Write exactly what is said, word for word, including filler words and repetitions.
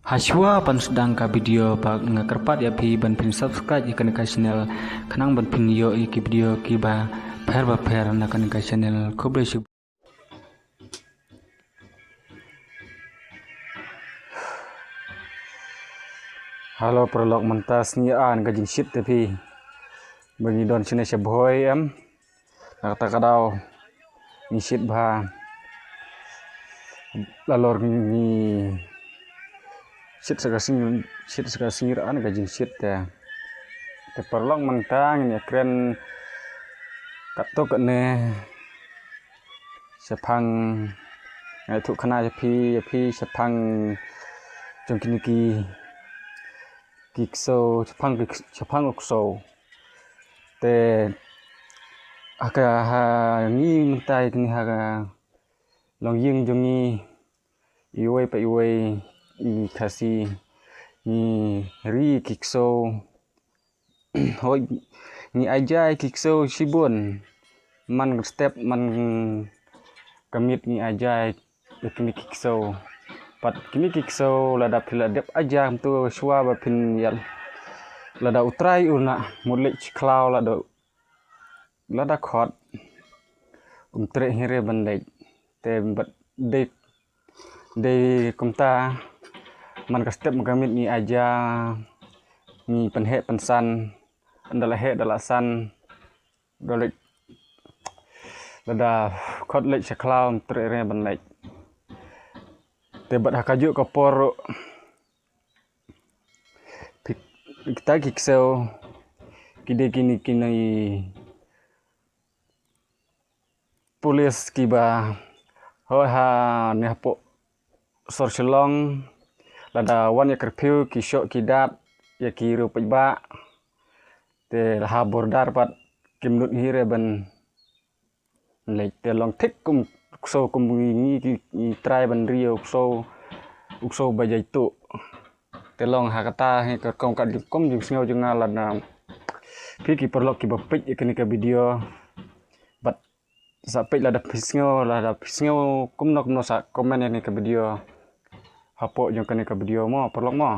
Hashwa ban sdang ka video ba nga kyrpad ïa phi ban phin subscribe ïa kane ka channel khnang ban phin ïoh ïa ki video kiba pher ba pher na kane ka channel. Khublei shibun. Halo paralok, mynta sngi an ka jingshit te phi. Ba ngi don shane sha Bhoi em. Na kata ka daw ngi shit bha. Lalor ngi shit sa ka sngi, shit sa ka sngi an ka jingshit te. Te paralok mynta ngin ïa kren katto katne shaphang, ngai thuh khana ïa phi, ïa phi shaphang jong kine ki, ki ksew, shaphang ki, shaphang u ksew. Te ha ka, ha ngi mynta kine ha ka longïing jong ngi, iwei pa iwei i Khasi ngi ri ki ksew. Hoi, ngi ai ja ki ksew shibun. Man ka step, man ka miet ngi ai ja ïa kine ki ksew. Pat kine ki ksew lada phi la dep ai ja kumto shuwa ba phin ïa, lada u trai u na mut leit sha khlaw, lada, lada khot um treh hi re ban leit. Te bad dei, dei kumta, man ka step man ka miet ngi ai ja, ngi pynheh pynsan, da la heh da la san, da leit, lada khot leit sha khlaw um treh re ban leit. Te bad ha kajuh ka por ruh, phi, kita ki ksew ki dei kine, kine police kiba hoi ha ne hapoh sor Shillong, lada wan ïa curfew ki shoh ki dat ïa ki riew paidbah. Te ha border pat kim nud hi re ban leit. Te long thik kum u ksew, kum ngi, ngi, ngi trai ban ri ïa u ksew, u ksew ba jaituh. Te long ha kata hi ka rukom ka jingkum jingsngew jong nga lada phi ki paralok kiba peit ïa kane ka video. Bad sa peit lada phi sngew, lada phi sngew kumno kumno sa comment ïa kane ka video hapoh jong kane ka video mo paralok mo.